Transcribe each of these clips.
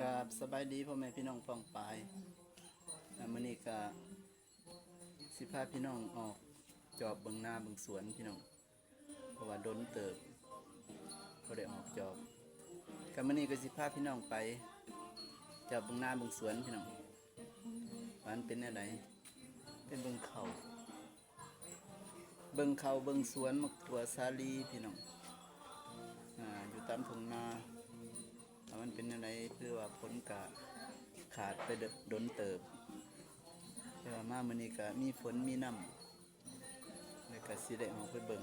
ກາບສະບາຍດີພໍ່ແມ່ພີ່ນ້ອງປ້ອງປາຍ. ອາ ມື້ນີ້ກະຊິພາພີ່ນ້ອງອອກຈອບເບິ່ງນາເບິ່ງສວນພີ່ນ້ອງ ເພາະວ່າດົນເຕີບບໍ່ໄດ້ອອກຈອບ. ກະມື້ນີ້ກະຊິພາພີ່ນ້ອງໄປຈອບເບິ່ງນາເບິ່ງສວນພີ່ນ້ອງ ວ່າມັນເປັນແນວໃດ ໄປເບິ່ງເຂົ້າ ເບິ່ງເຂົ້າເບິ່ງສວນໝາກຖົ່ວສາລີພີ່ນ້ອງ ອາ ຢູ່ຕາມທົ່ງນາ ວ່າມັນເປັນແນວໃດ. ຄືວ່າຝົນກະຂາດໄປດົນເຕີບ ແຕ່ວ່າມາມື້ນີ້ກະມີຝົນມີນ້ຳ ແລ້ວກະຊິໄດ້ອອກໄປເບິ່ງ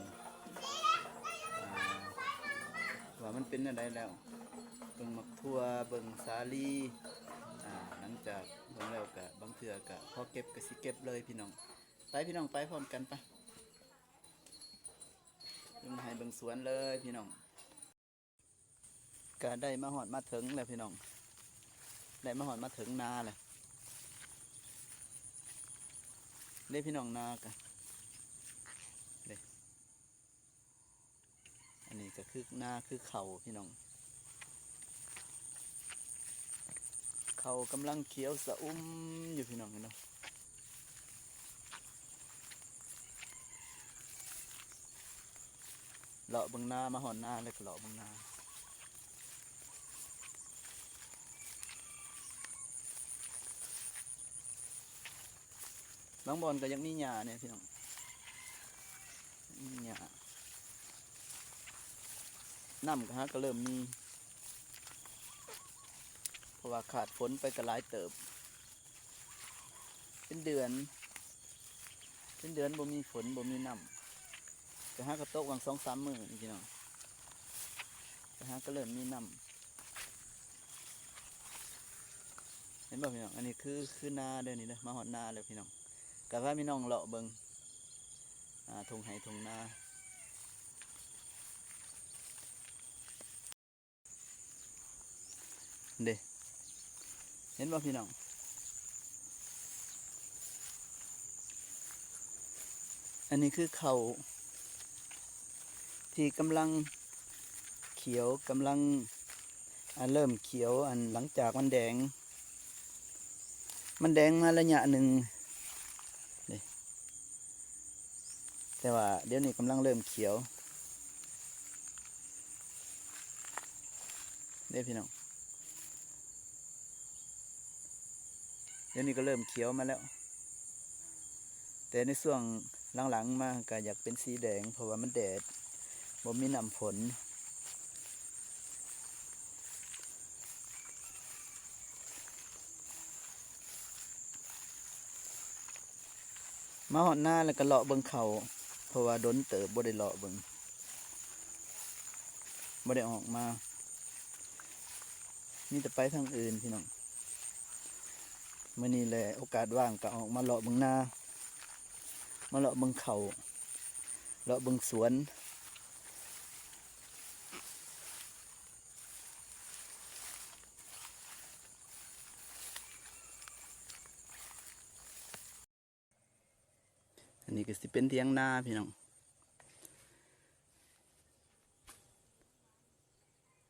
ອາ ວ່າມັນເປັນແນວໃດແລ້ວ. ເບິ່ງໝາກຖົ່ວ ເບິ່ງສາລີ ອາ ຫຼັງຈາກເບິ່ງແລ້ວກະ ບາງເທື່ອກະພໍເກັບກະຊິເກັບເລີຍພີ່ນ້ອງ. ໄປພີ່ນ້ອງ ໄປພ້ອມກັນໄປ ເບິ່ງໄຮ່ເບິ່ງສວນເລີຍພີ່ນ້ອງ. ກະໄດ້ມາຮອດມາເຖິງແລ້ວພີ່ນ້ອງ ໄດ້ມາຮອດມາເຖິງນາແລ້ວເດ້ພີ່ນ້ອງ. ນາກະເດ້ ອັນນີ້ກະຄືນາຄືເຂົ້າພີ່ນ້ອງ ເຂົ້າກຳລັງຂຽວສະອຸ່ມຢູ່ພີ່ນ້ອງເນາະ. ເລາະເບິ່ງນາ ມາຮອດນາແລ້ວກະເລາະເບິ່ງນາ. ບາງບ່ອນກະຍັງມີຫຍ້າແດ່ພີ່ນ້ອງ ມີຫຍ້າ ນ້ຳກະຫາກະເລີ່ມມີ ເພາະວ່າຂາດຝົນໄປກະຫຼາຍເຕີບ ເປັນເດືອນ ເປັນເດືອນບໍ່ມີຝົນບໍ່ມີນ້ຳ ກະຫາກະຕົກຫວ່າງສອງສາມມື້ນີ້ພີ່ນ້ອງ ກະຫາກະເລີ່ມມີນ້ຳ. ເຫັນບໍ່ພີ່ນ້ອງ ອັນນີ້ຄື ຄືນາເດີນີ້ເດີ ມາຮອດນາແລ້ວພີ່ນ້ອງ ກະພາພີ່ນ້ອງເລາະເບິ່ງ ອາ ທົ່ງໄຮ່ທົ່ງນາ ເດ້ ເຫັນບໍ່ພີ່ນ້ອງ ອັນນີ້ຄືເຂົ້າທີ່ກຳລັງຂຽວ ກຳລັງ ອາ ເລີ່ມຂຽວ ອັນຫຼັງຈາກມັນແດງ ມັນແດງມາໄລຍະໜຶ່ງເດ້ ແຕ່ວ່າດຽວນີ້ກຳລັງເລີ່ມຂຽວເດ້ພີ່ນ້ອງ ດຽວນີ້ກະເລີ່ມຂຽວມາແລ້ວ ແຕ່ໃນຊ່ວງຫຼັງໆມາກະຢາກເປັນສີແດງ ເພາະວ່າມັນແດດ ບໍ່ມີນ້ຳຝົນ. ມາຮອດນາແລ້ວກະເລາະເບິ່ງເຂົ້າ ເພາະວ່າດົນເຕີບບໍ່ໄດ້ເລາະເບິ່ງ ບໍ່ໄດ້ອອກມາ ມີແຕ່ໄປທາງອື່ນພີ່ນ້ອງ. ມື້ນີ້ແຫຼະໂອກາດວ່າງກະອອກມາເລາະເບິ່ງນາ ມາເລາະເບິ່ງເຂົ້າ ເລາະເບິ່ງສວນ. ອັນນີ້ກະຊິເປັນຖຽງນາພີ່ນ້ອງ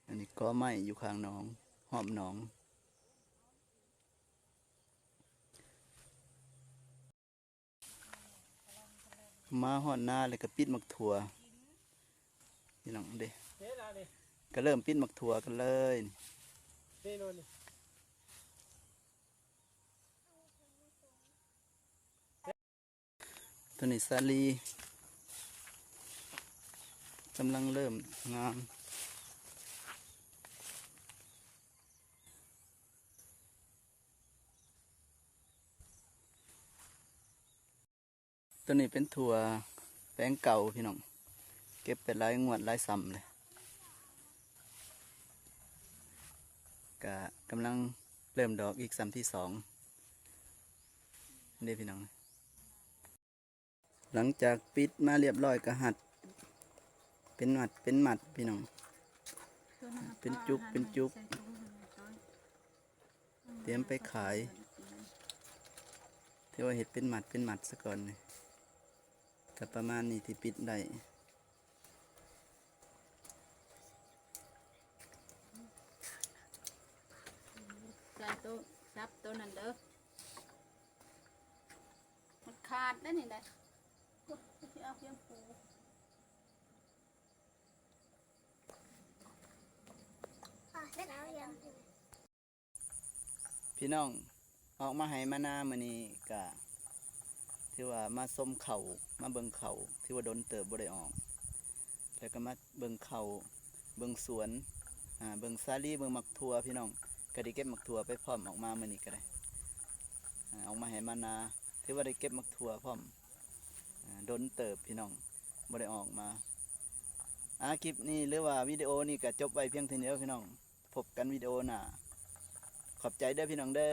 ອັນນີ້ກໍໄມ້ຢູ່ຂ້າງໜອງ ຮອບໜອງ. ມາຮອດນາແລ້ວກະປິດໝາກຖົ່ວພີ່ນ້ອງເດ້ ກະເລີ່ມປິດໝາກຖົ່ວກັນເລີຍ. ໂຕນີ້ສາລີກຳລັງເລີ່ມງາມ. ໂຕນີ້ເປັນຖົ່ວແປງເກົ່າພີ່ນ້ອງ ເກັບໄປຫຼາຍງວດຫຼາຍຊ່ຳແລ້ວ ກະກຳລັງເລີ່ມດອກອີກຊ່ຳທີສອງເດ້ພີ່ນ້ອງ. ຫຼັງຈາກປິດມາລຽບຮ້ອຍກະຮັດເປັນມັດເປັນມັດພີ່ນ້ອງ ເປັນຈຸກເປັນຈຸກ ຕຽມໄປຂາຍ. ຖືວ່າເຮັດເປັນມັດເປັນມັດສາກ່ອນ ກະປະມານນີ້ທີ່ປິດໄດ້. ໂຕ ສັບໂຕນັ້ນເດີ ມັນຂາດໄດ໋ນີ້ໄດ໋ ເອົາພຽງປູ ພີ່ນ້ອງ ອອກມາໄຮ່ມານາມື້ນີ້ກະຖືວ່າມາຊົມເຂົ້າ ມາເບິ່ງເຂົ້າ ຖືວ່າດົນເຕີບບໍ່ໄດ້ອອກ ແລ້ວກໍມາເບິ່ງເຂົ້າ ເບິ່ງສວນ ອາ ເບິ່ງສາລີ ເບິ່ງໝາກຖົ່ວ ພີ່ນ້ອງ ກໍໄດ້ເກັບໝາກຖົ່ວໄປພ້ອມ ອອກມາມື້ນີ້ກໍໄດ້ ອາ ອອກມາໄຮ່ມານາ ຖືວ່າໄດ້ເກັບໝາກຖົ່ວພ້ອມ ອາ ດົນເຕີບ ພີ່ນ້ອງ ບໍ່ໄດ້ອອກມາ. ອາ ຄລິບນີ້ ຫຼືວ່າວິດີໂອນີ້ກໍຈົບໄວ້ພຽງເທົ່ານີ້ເດີ ພີ່ນ້ອງ. ພົບກັນວິດີໂອໜ້າ. ຂອບໃຈເດີພີ່ນ້ອງເດີ.